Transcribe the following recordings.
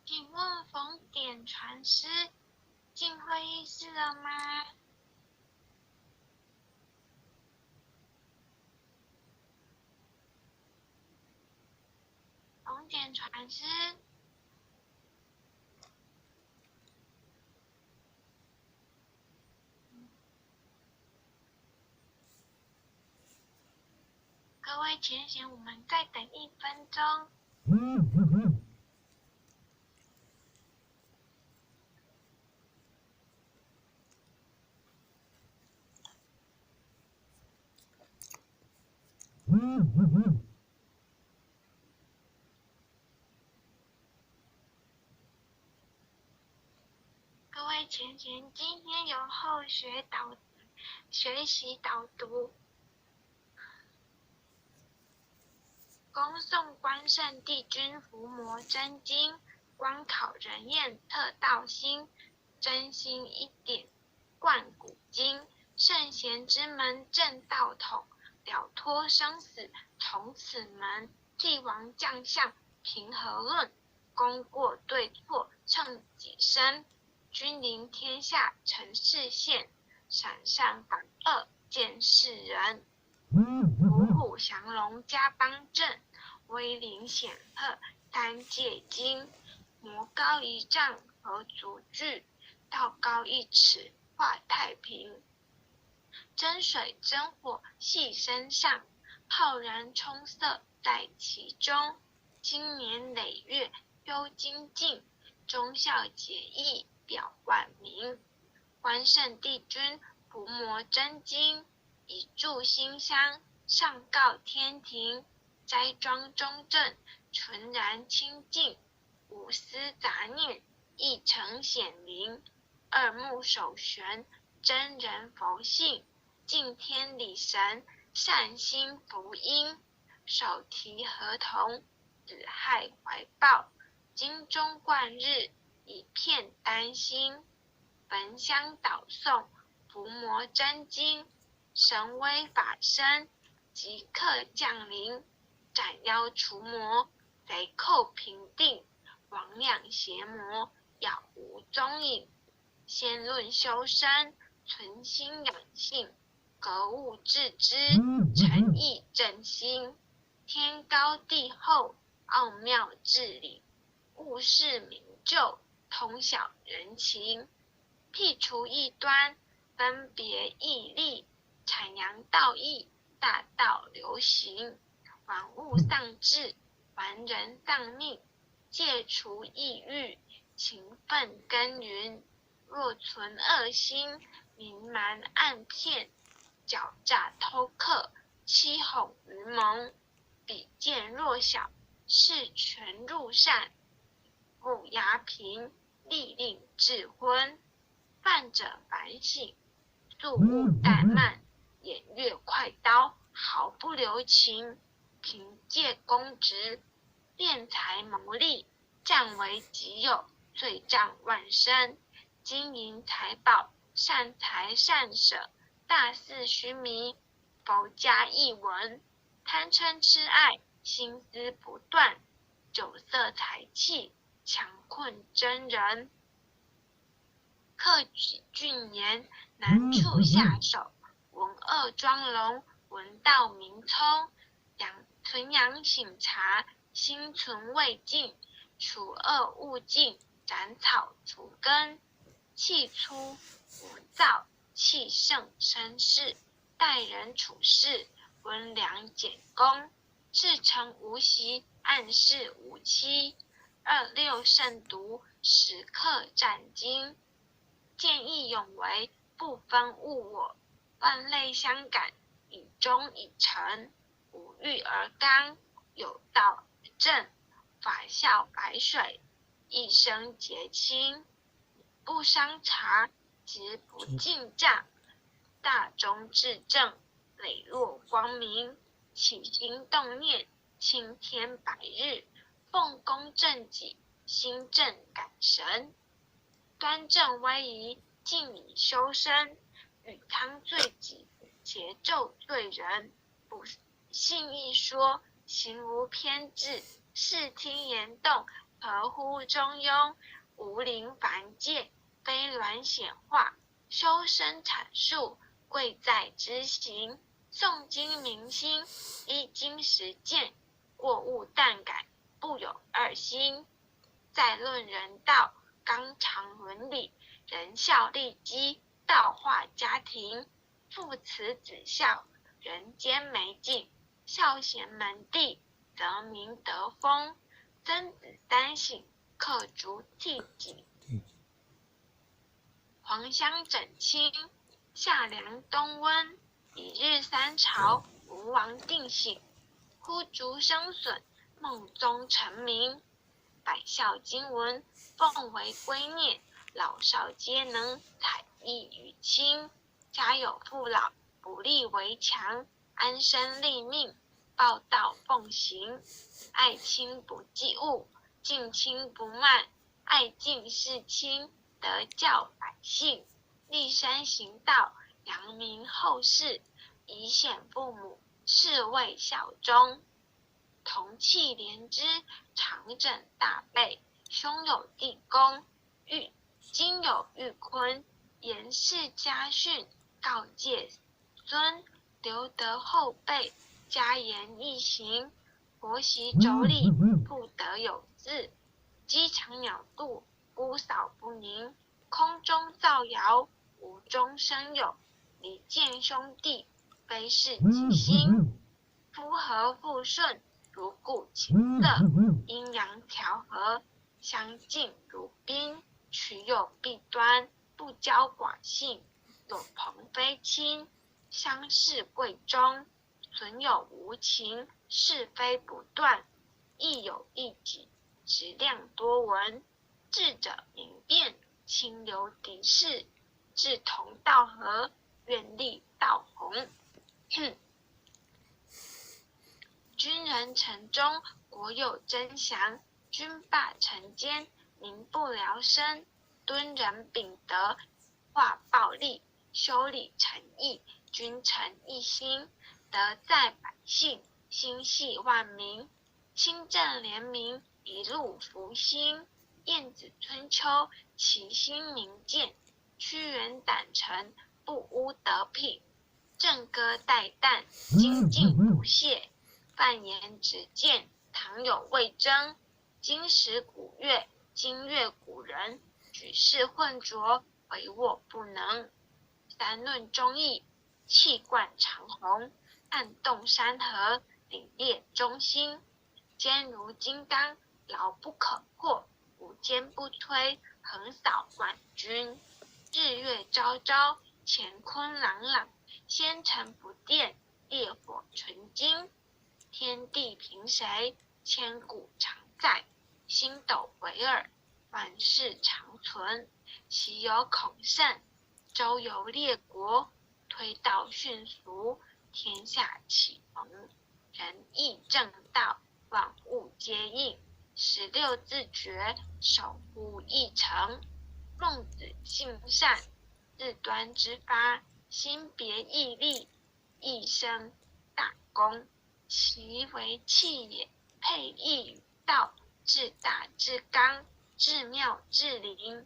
请问冯典传师进会议室了吗？冯典传师，各位浅显，我们再等一分钟。各位浅显，今天由后学导学习导读，恭诵关圣帝君伏魔真经，观考人验测道心，真心一点贯古今，圣贤之门正道统，了脱生死从此门，帝王将相平和论，功过对错称己身。君临天下成事宪，闪善防恶见世人。虎虎降龙加邦正，威灵显赫三界惊。魔高一丈何足惧，道高一尺话太平。真水真火系身上，浩然冲色在其中。经年累月修精进，忠孝节义表万民。关圣帝君伏魔真经，一炷心香上告天庭，斋庄中正，纯然清净，无私杂念，一成显灵。二目守玄，真人佛性，敬天理神，善心福音，手提河童，子亥怀抱，金钟贯日，一片丹心。焚香祷诵伏魔真经，神威法身即刻降临，斩妖除魔，贼寇平定，魍魉邪魔杳无踪影。先论修身，存心养性，格物致知，诚意正心。天高地厚，奥妙至理，物事明就，通晓人情。辟除异端，分别义利，阐扬道义，大道流行。玩物丧志，玩人丧命，戒除异欲，勤奋耕耘。若存恶心，明瞒暗骗，狡诈偷克，欺哄愚蒙，鄙贱弱小，恃权入善，不压贫，利令智昏。犯者反省，肃勿怠慢，偃月快刀，毫不留情。凭借公职，敛财牟利，占为己有，罪障万生。金银财宝，善财善舍，大肆虚名，佛家一文，贪嗔痴爱，心思不断，酒色财气，强困真人。克己俊言，难处下手；闻恶装聋，闻道明聪。养存养醒察，心存未尽，除恶务尽，斩草除根。气粗无躁，气盛生事，待人处事温良俭恭，至诚无习，暗示无欺。二六慎独，时刻战兢。见义勇为，不分物我，万类相感，以忠以诚，无欲而刚，有道而正，法孝白水，一生结清，不伤茶，绝不进账，大忠至正，磊落光明，起心动念，青天白日，奉公正己，心正感神。端正威仪，静以修身，与汤罪己，桀纣罪人。不信一说，行无偏执，视听言动，合乎中庸，无临凡界，非鸾显化，修身阐述，贵在知行。诵经明心，依经实践，过物但感，不有二心。再论人道，纲常伦理，仁孝利基，道化家庭，父慈子孝，人间美景，孝贤门第，则民得风。曾子三省，克足替己。黄香枕清，夏凉冬温，一日三朝，吴王定省。忽竹生笋，孟宗成名。百孝经文，奉为圭臬，老少皆能采邑与亲。家有父老，不立为强，安身立命，报道奉行。爱亲不忌物，敬亲不慢，爱敬事亲，德教百姓。立身行道，扬名后世，以显父母，是谓孝忠。同气连枝，长枕大被，兄有弟恭，玉今有玉坤，严氏家训，告诫孙，留得后辈，嘉言懿行，婆媳妯娌，妇德有字，鸡肠鸟肚，姑嫂不宁，空中造谣，无中生有，离间兄弟，非是己心，夫和妇顺，如故琴瑟，阴阳调和，相敬如宾，取有弊端，不交寡信，有朋非亲，相视贵中，损友无情，是非不断，亦有异己，质量多闻，智者明辨，清流敌视，志同道合，愿力道宏。君仁臣忠，国有真祥；君霸臣奸，民不聊生。敦仁秉德，化暴力，修礼诚意，君臣一心，德在百姓，心系万民，清正廉明，一路福星。晏子春秋，其心明鉴，屈原胆诚，不污德品。正歌待旦，精进不懈。犯言直谏，倘有未争；今时古乐，今乐古人，举世混浊，唯我不能。三论忠义，气贯长虹，撼动山河，凛冽忠心，坚如金刚，牢不可破，无坚不摧，横扫万军。日月昭昭，乾坤朗朗，纤尘不淀，烈火纯金。天地凭谁？千古常在。星斗为尔，万世长存。岂有孔圣，周游列国，推道训俗，天下启蒙。仁义正道，万物皆应。16字诀，守护一城。孟子性善，自端之发，心别义利，一生大功。其为器也，配义与道，至大至刚，至妙至灵。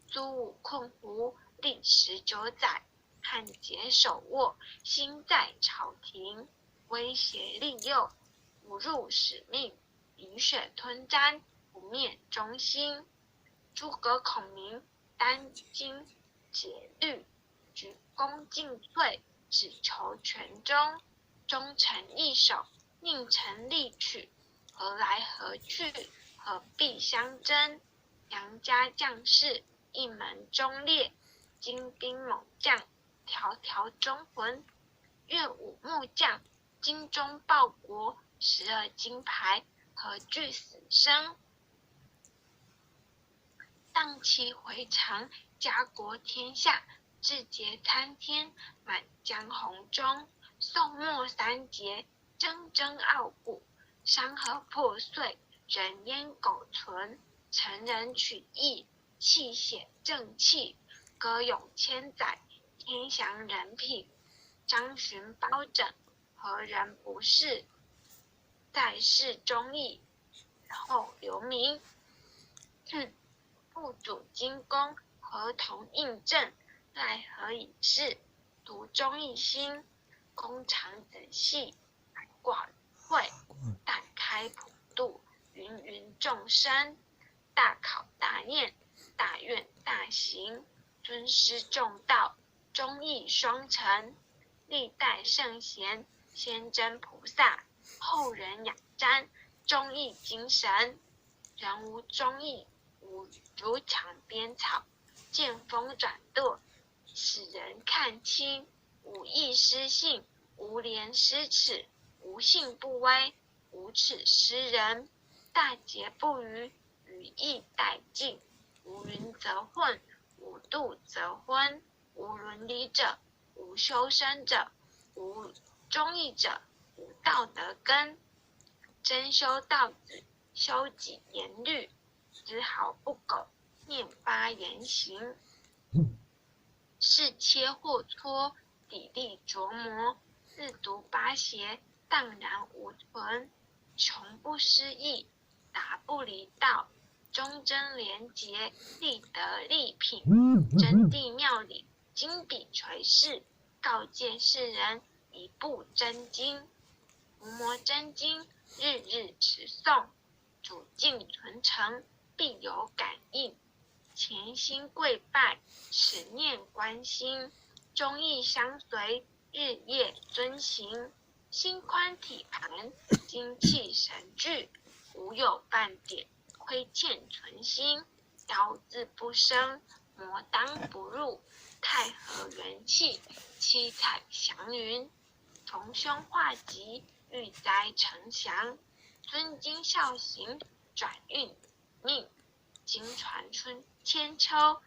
苏武困胡，历时9载，汉节手握，心在朝廷，威胁利诱，不辱使命，饮血吞毡，不灭忠心。诸葛孔明，殚精竭虑，鞠躬尽瘁，只求全忠。忠诚义守，佞臣利取，何来何去？何必相争？杨家将士，一门忠烈，精兵猛将，条条忠魂。岳武穆将，精忠报国，12金牌，何惧死生？荡气回肠，家国天下，志节参天，满江红中。宋末三杰，铮铮傲骨，山河破碎，人烟苟存。成仁取义，气血正气，歌咏千载，天祥人品。张巡包拯，何人不识？在世忠义，后留名。付嘱金公合同印证，奈何以是？独忠义心，工长仔细，挂会，但开普度，芸芸众生，大考大验，大愿大行，尊师重道，忠义双成，历代圣贤，先真菩萨，后人仰瞻，忠义精神，人无忠义，如墙边草，见风转舵，使人看清。无义失信，无廉失耻，无信不威，无耻失仁。大节不渝，羽翼殆尽。无云则混，无度则昏。无伦理者，无修身者，无忠义者，无道德根。真修道子，修己严律，丝毫不苟，念发言行。是切或磋，砥砺琢磨，四毒八邪荡然无存。穷不失义，达不离道，忠贞廉洁，立德立品，真谛妙理，金笔垂示，告诫世人一部真经，伏魔真经，日日持诵，主敬存诚，必有感应。潜心跪拜，持念观心，忠义相随，日夜遵行，心宽体盘，精气神聚，无有半点亏欠存心，妖自不生，魔当不入，太和元气，七彩祥云，逢凶化吉，遇灾成祥，尊经孝行，转运命，经传春千秋，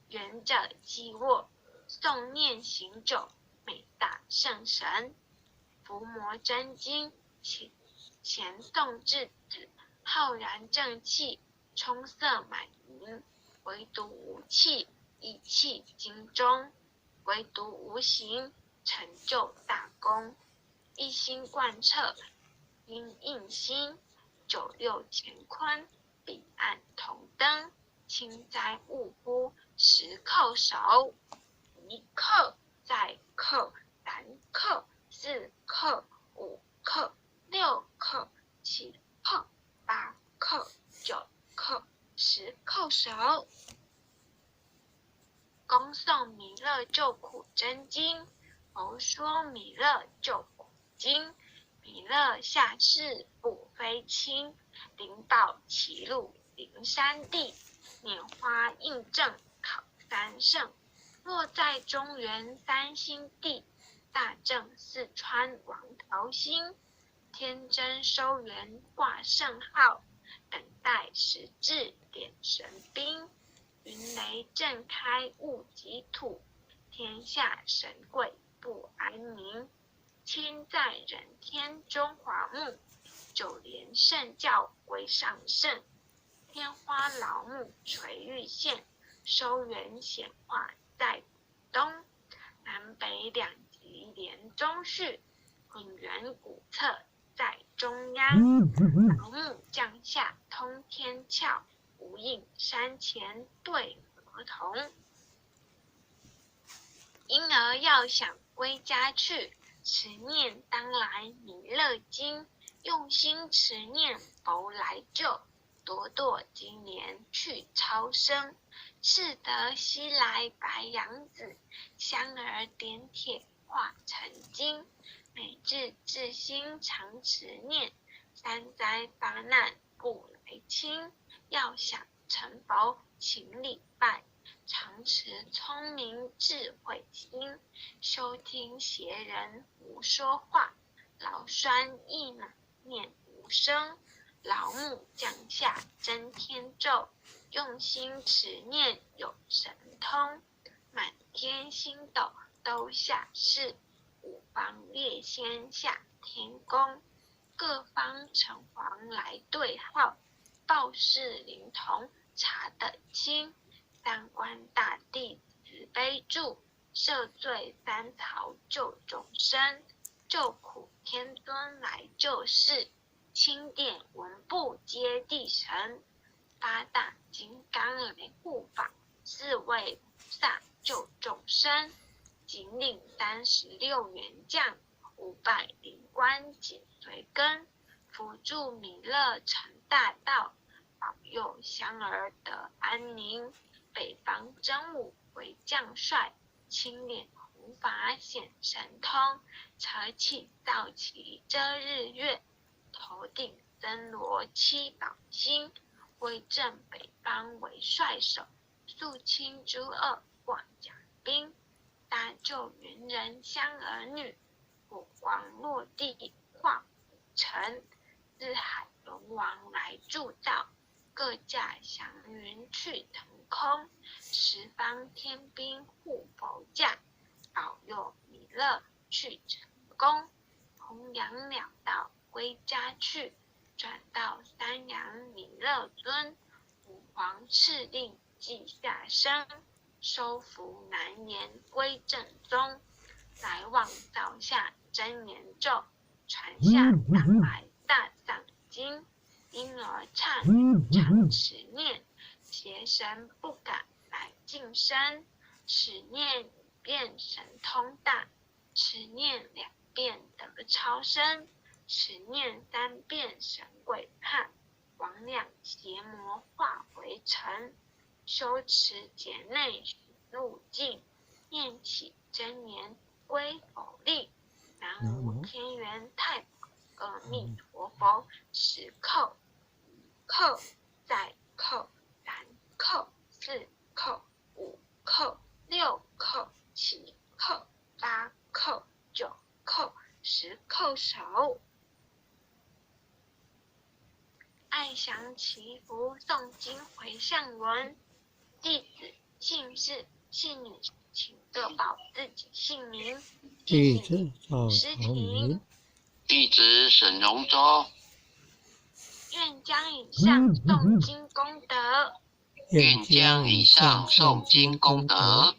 仁者记握，诵念行久，美大圣神。伏魔真经，前前诵至此，浩然正气，充塞满盈，唯独无气，一气经中，唯独无形，成就大功。一心贯彻，因应心，九六乾坤，彼岸同灯。轻哉勿呼，十叩首，一叩，再叩，三叩，四叩，五叩，六叩，七叩，八叩，九叩，十叩首。恭诵弥勒救苦真经，佛说弥勒救苦经，弥勒下世不非轻，灵宝齐入灵山地。拈花印证考三圣，落在中原三星地，大正四川王桃心，天真收元挂圣号，等待时至点神兵，云雷震开雾及土，天下神鬼不安宁，千载人天中华木，九莲圣教归上圣。天花老母垂玉县，收元显化在东，南北两极连中序，混元古册在中央。老母降下通天窍，无影山前对河童。婴儿要想归家去，持念当来弥勒经，用心持念佛来救。朵朵金莲去超生，赤得西来白羊子，香儿点铁化成金。每日至心常持念，三灾八难不来侵。要想成佛，请礼拜，常持聪明智慧心，休听邪人胡说话，劳栓一马念无声。老母降下真天咒，用心持念有神通，满天星斗都下世，五方列仙下天宫，各方城隍来对号，报事灵童查得清，三官大帝慈悲助，赦罪三朝救众生，救苦天尊来救世。钦點文部揭諦神，八大金剛來護法，四位菩薩救眾生，錦領36員將，500靈官緊隨跟，扶助彌勒成大道，保佑香兒得安寧。北方真武為將帥，青臉紅髮顯神通，扯起皂旗遮日月，頭頂森羅七寶星，威震北方為帥首，肅清諸惡掛甲兵，搭救猿人香兒女，火光落地化五塵，四海龍王來助道，各駕祥雲去騰空，十方天兵護佛駕，保佑彌勒去成功，弘揚了道歸家去，轉到三陽彌勒尊，五皇敕令記下生，收服南閻歸正宗，來往造下真言咒，傳下當來大藏經，嬰兒剎女常持念，邪神不敢來近身，持念一遍神通大，持念兩遍得超生，持念三遍神鬼怕，魍魎邪魔化為塵，修持劫內尋路徑，念起真言歸佛令，南無天元太保阿彌陀佛，十叩，叩再叩，三叩，四叩，五叩，六叩，七叩，八叩，九叩，十叩首。愛祥祈福誦經迴向文，弟子姓氏姓女，請各報自己姓名。弟子趙詩婷，弟子沈榮洲。願將以上誦經功德，願將以上誦經功德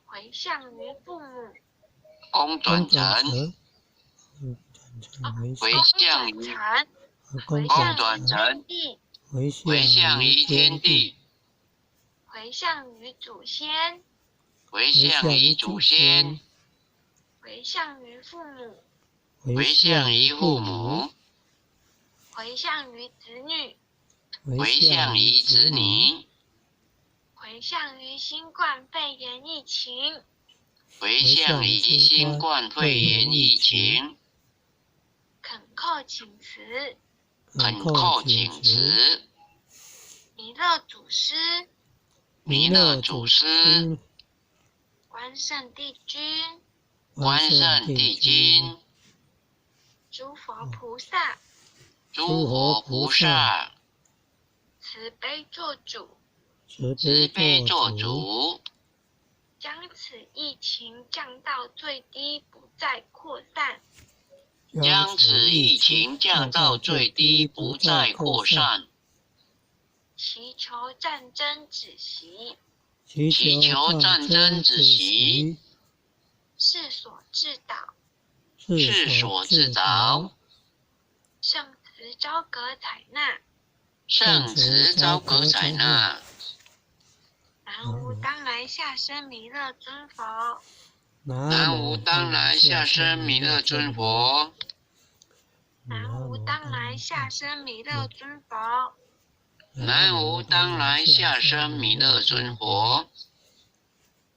迴向於父母，功轉成，迴向於功轉成，迴向於天地，迴向於祖先，迴向於祖先，迴向於父母，迴向於父母，迴向於子女，迴向於子女，迴向於新冠肺炎疫情，迴向於新冠肺炎疫情，懇叩請辭，懇叩請辭，彌勒祖師，彌勒祖師，關聖帝君，關聖帝君，諸佛菩薩，諸佛菩薩，慈悲作主，慈悲作主，將此疫情降到最低，不再擴散。將此疫情降到最低，不再擴散。祈求戰爭止息，祈求戰爭止息。世所至導，世所至導。聖慈昭閣採納，聖慈昭閣採納。南無當來下生彌勒尊佛。南無當來下生彌勒尊佛。南無當來下生彌勒尊佛。南無當來下生彌勒尊佛。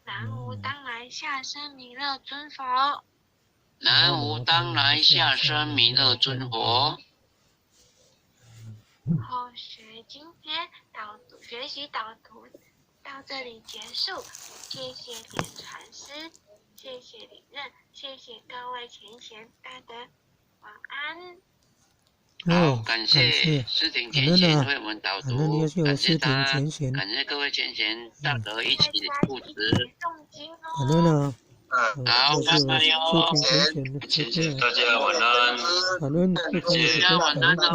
南無當來下生彌勒尊佛。南無當來下生彌勒尊佛。好，學今天導讀學習導讀到這裡結束，謝謝點傳師，謝謝李任，謝謝各位前賢大德，晚安。好，感謝詩婷前賢為我們導讀，感謝他，感謝各位前賢大德一起護持。感恩啊！好，拜拜喲。謝謝大家晚安。感恩，大家晚安哦，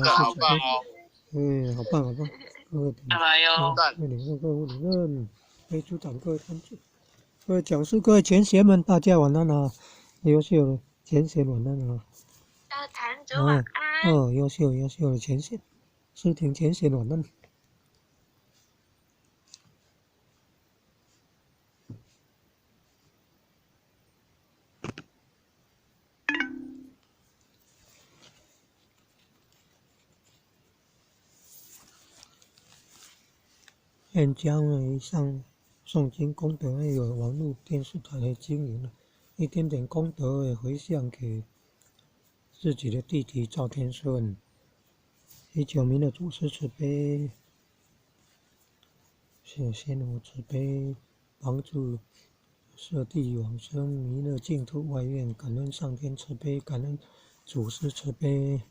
好棒哦。嗯，好棒好棒，各位拜拜喲。各位領各位主任、各位組長、各位同志、各位講師、各位前賢們，大家晚安啊！優秀的前賢晚安啊！大壇主晚安。安。哦，优秀优秀的前贤，诗婷前贤晚安。愿将以上诵经功德，有网络电视台的经营，一点点功德也回向给自己的弟弟赵天顺，以求弥勒祖师慈悲，谢仙佛慈悲，帮助舍弟往生弥勒净土外愿，感恩上天慈悲，感恩祖师慈悲。